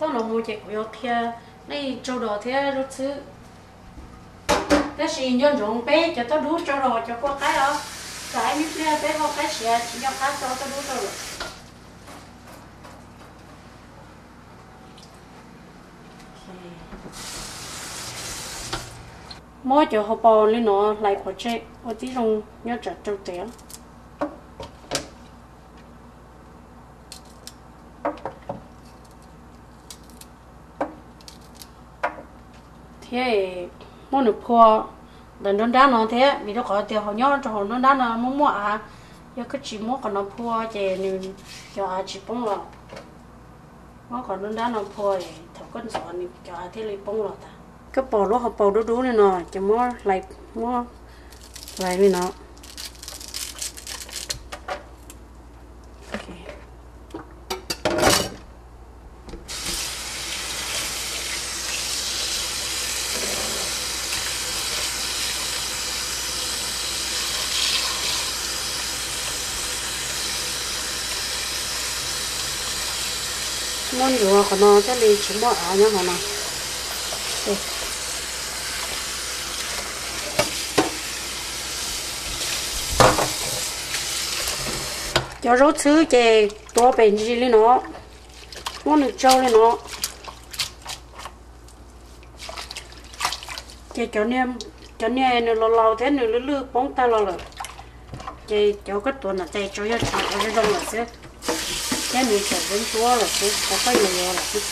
Txoj no mus ces kuv yuav qhia nej tsau dos thiab zaub txhwb. Tab sis nco ntsoov peb cov tauj dub tsau dos cov kua qaib os, tsam ib pliag peb hau qaib siav tsis nco qab tso tauj dub rau lawm. Muab cov hauv paus li no hlais pov tseg ua tib zoo nyob tsam rau tes. Thiab muab nws phua ntawm nruab nrab no thiab, vim rau qhov tias hauv nyob rau hauv nruab nrab no muaj muaj av, yog koj tsis muab qhov no phua ces nws cov av tsis poob los. Muab qhov nruab nrab no phua, thaum koj ntxuav nws cov av thiaj li poob los tas. Koj pom lub hauv paus dub dub li no ces muab hlais, muab hlais li no. Muab ntxuav qhov no thiaj li tsis muaj av nyob hauv no. Cov zaub txhwb ces tuav pem ntsis li no, muab nws tsau li no. Ces cov niag nws laus laus thiab nws lwj lwj poob tag los lawm, ces cov koj tuav nram tes tsau yog tsau cov zoo zoo lawm xwb, thiab nws tseem ntsuab ntsuab lawm xwb, cov koj yuav yuav lawm xwb.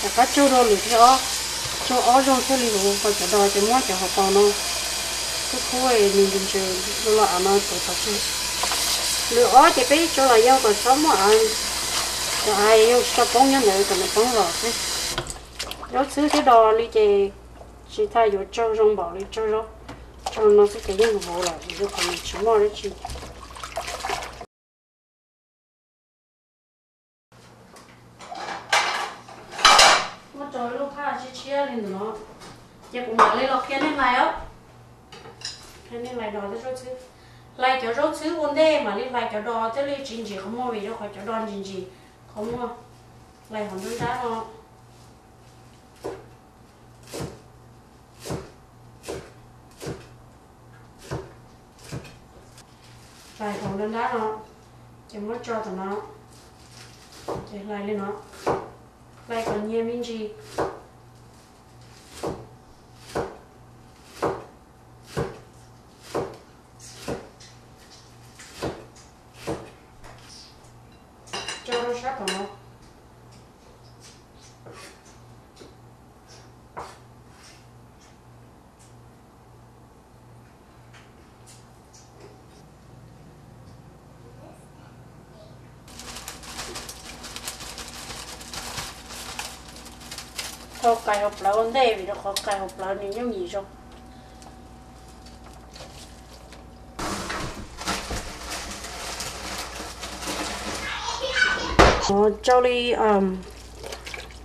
Rov qab tsau rau lwm thiab os, tsau ob zaug thiaj li huv, ho cov dos ces muab cov hauv paus no khub khub nws ntws ntws los av no tuav pov tseg. Lwm ob ces peb tsau los yog kom txhob muaj av, cov av yog tsis tau poob nyob ntawd kom nws poob los xwb. Zaub txhwb thiab dos li ces tsis tas yuav tsau zoo npaum li tsau zaub, tsau no xwb ces yeej huv lawm, vim rau qhov nws tsis muaj dab tsi. Muab tsau lub phaj tshiab tshiab li ntawm no, ces kuv mam li los qhia nej hlais os. Qhia nej hlais dos thiab zaub txhwb. Hlais cov zaub txhwb ua ntej mam li hlais cov dos thiaj li tsis ntsim qhov muag, vim rau qhov cov dos ntsim ntsim qhov muag. Hlais hauv nruab nrab no. Hlais hauv nruab nrab no, ces muab tso tom no, ces hlais li no, hlais kom nyias me ntsis. Tso rau sab tom no. Thau qais hauv plawv ua ntej, vim rau qhov qais hauv plawv nws nyob nyim zoo. Tsau li,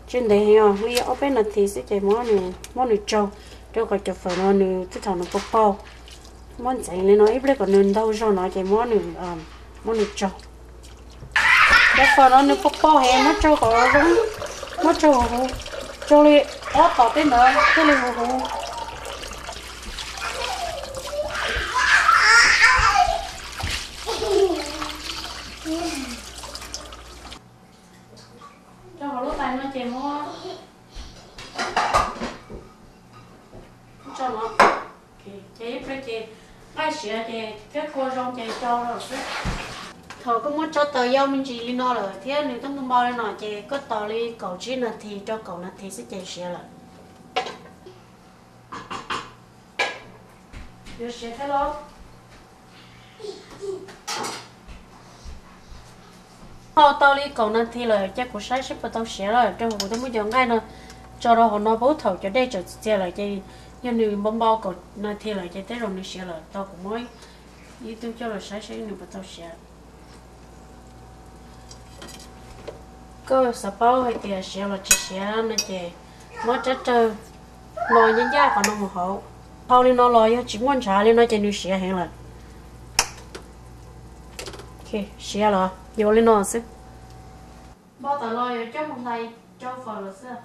tsis ntev heev os, li ob peb nas this xwb ces muab nws tsau, rau qhov cov fawm no nws twb thaum nws paug paug. Muab ntxeev li no ib pliag kom nws ntaug zog no ces muab nws, muab nws tsau. Cov fawm no nws paug paug heev, muab tsau kom zoo, muab tsau huv huv, tsau li ob tom tej ntawd thiaj li huv huv. Rau hauv lub tais no ces muab, ces ib pliag ces nqaij siav ces thiab kua zoo ces cau lawm xwb. Thaum koj muab tso taws yau me ntsis li no lawm thiab nws twb npau npau li no ces koj tos li kaum tsib nas this rau kaum nas this xwb ces siav lawm. Yuav siav thiab lauj. Tau li kaum nas this lawm ces kuv saib seb puas tau siav lawm, rau qhov kuv twb muab cov nqaij no tso rau hauv no pab thaum cov dej tseem txias txias lawm ces yog nws npau npau kaum nas this lawm ces tej zaum nws siav lawm, tau kuv muab ib tug coj los saib seb nws puas tau siav. Koj xav paub hais tias siav los tsis siav no ces muab rab rawg no ncaj ncaj qhov no mus hauv. Hau li no los yog tsis muaj ntshav li no ces nws siav heev lawm. Siav los yuav li no xwb. Npau taws los yuav coj mus hlais. Rau fawm los xwb.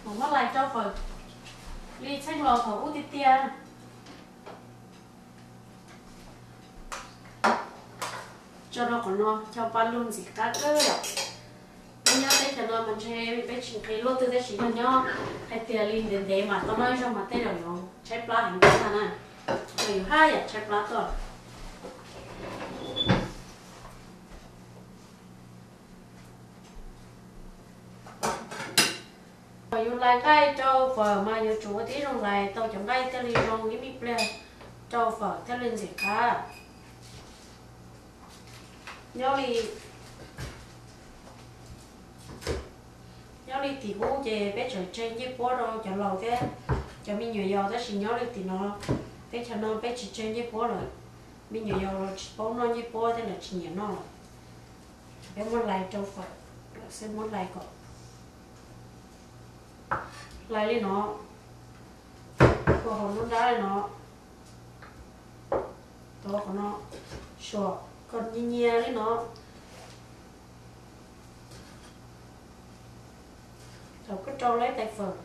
Mas muab lais rau fawm li txheej los thaum ub tiag tiag. Tso rau qhov no, chaw pa lug ntxim qab kawg yom. Peb nyob teb chaws no mas ntshe peb tsis nqhis luaj twg, tab sis yog nyob hais tias li ntev ntev mas tau noj ib zaug mas tej zaum yuav tshaib plab heev tuaj ntag na. Ces yus haj yam tshaib plab tuaj. Thaum yus lais nqaij rau fawm mas yuav tsum ua tib zoo lais tau cov nqaij thiaj li zoo ib me pliag rau fawm thiaj li ntxim qab. Nyob li, nyob li tim ub ces peb tseem tseg ncej puab rau cov laus thiab cov me nyuam yaus, tab sis nyob li tim no, teb chaws no peb tsis tseg ncej puab lawm. Me nyuam yaus los tsis paub noj ncej puab thiab lawv tsis nyiam noj lawm. Peb muab lais rau fawm, xwb muab lais kom lais li no, ua hauv lub nrab li no, tov qhov no, suam kom nyias nyias li no. Thaum koj rau lawm tais fawm,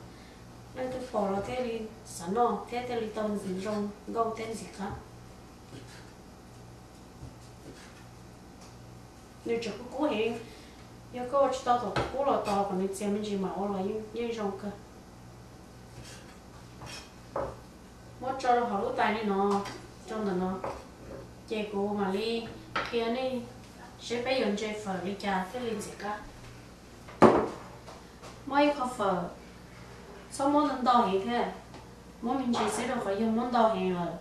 leej twg pom los thiaj li xav noj thiab thiaj li tau ntxim zoo nkauj thiab ntxim qab. Nws tseem kub kub heev, yog koj ua tsis tau thaum kub los tos kom nws txias me ntsis mam ua los yeej zoo kawg. Muab tso rau hauv lub tais li no, rau ntawm no, ces kuv mam li qhia nej seb peb yuav ntse fawm li cas thiaj li ntxim qab. Muab ib qho fawm, txhob muab ntau ntau heev thiab, muab me ntsis xwb rau qhov yog muab ntau heev lawm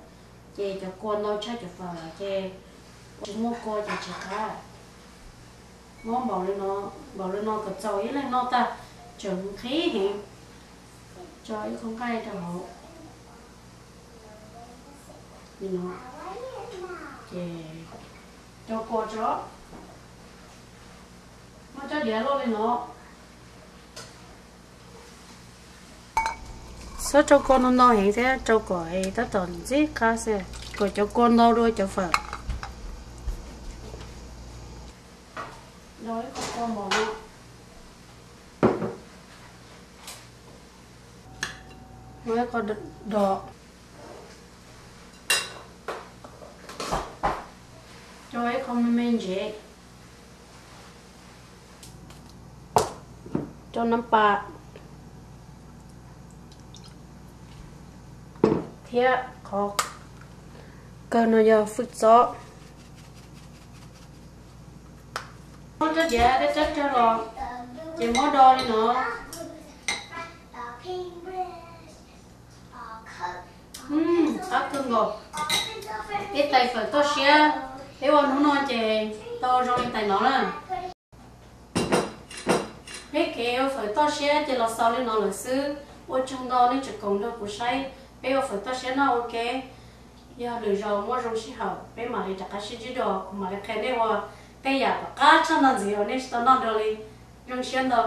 ces cov kua ntau tshaj cov fawm lawm ces tsis muaj kua ces tsis qab. Muab npaum li no, npaum li no kom txaus ib leeg noj tag, tseem nqhis heev. Tso ib qho nqaij rau hauv li no, ces rau kua tso. Muab rab diav luaj li no. Txhob rau kua ntau ntau heev thiab, rau kom tab tom ntxim qab xwb, kom cov kua ntau dua cov fawm. Do ib qho kua npaum no. Muab ib qho do, rau ib qho me me ntsev, rau nab pas thiab qhov kawg no yog fwj txob. Muab rab diav thiab rab tsawg los ces muab do li no. Qab kawg nkaus. Peb tais fawm toj siab, peb ua hnub no ces tau zoo li tais no na. Peb kev ua fawm toj siab ces los xaus li no lawm xwb. Ua tsaug ntau nej tseem koom nrog kuv saib peb ua fawm toj siab noj ua ke. Yog lwm zaus muaj zoo sij hawm peb mam li rov qab sib ntsib dua, kuv mam li qhia nej ua tej yam tom qab tshaj no ntxiv uas nej tsis tau noj dua li. Zoo siab ntau.